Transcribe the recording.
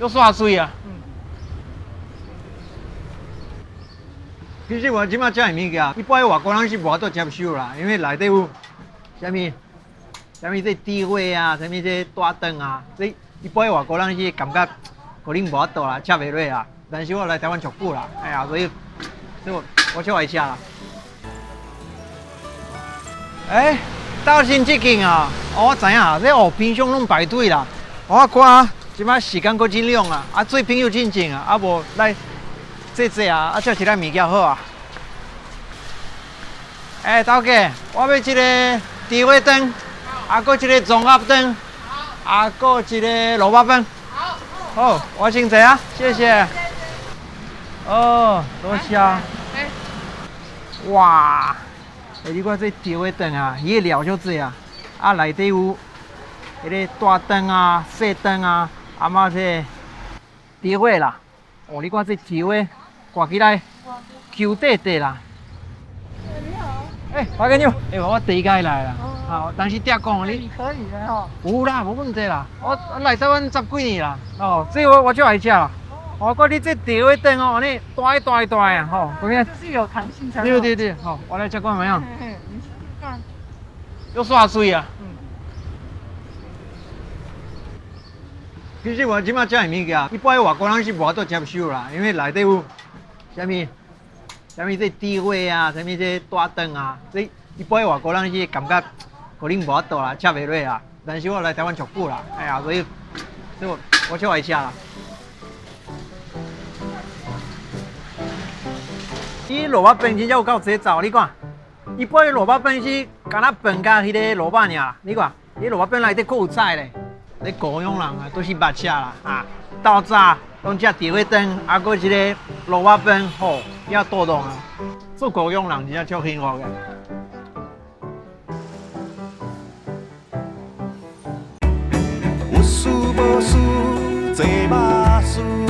又煞媠啊！其實我這馬食的物件，一般外國人是無法度接受啦，因為內底有啥物啥物這豬血啊，啥物這大腸啊，這一般外國人是感覺可能無法度啦，食袂落啦。但是我來台灣足久啦，哎呀，所以我超愛食啦。欸，鬥陣這間啊，哦，我知影，這哦平常攏排隊啦。我看這擺時間閣真冗啊，啊做朋友進前啊，啊無來坐坐啊，啊食一下物件好啊。欸，頭家，我欲這個豬血湯，啊，閣一個蔥鴨湯，啊，閣一個滷肉飯。好。好，我先坐啊，謝謝。哦，多謝。哇！欸，你看這豬血湯啊，伊的料足濟啊，啊內底有彼个大腸啊、細腸啊，啊嘛這個豬血啦。哦，你看這豬血掛起來，Q 塊塊啦。你好。欸，歡迎你。欸，我第一擺來啦。好，當時聽講你。可以的吼。有啦，無問題啦。我來台灣十幾年啦。哦，這我足愛食啦。我看你這豬血湯哦，按呢大大大啊，吼，就是有彈性才。對對對，好，我來食看覓啊。嘿嘿，你試試看。又煞媠啊！其實我這馬食的物件，一般外國人是無法度接受啦，因為內底有啥物啥物這豬血啊，啥物這大腸啊，這一般外國人是感覺可能無法度啦，食袂落啦。但是我來台灣足久啦，哎呀，所以我超愛食啦。伊滷肉飯真正有夠節奏，你看，一般滷肉飯是干焦飯佮彼個滷肉爾，你看，伊滷肉飯內底閣有菜咧。咧高雄人啊，都是捌食啦，啊，透早攏食豬血湯，啊，閣一個滷肉飯，吼，也肚動啊。做高雄人真正足幸福的。有事無事做馬事。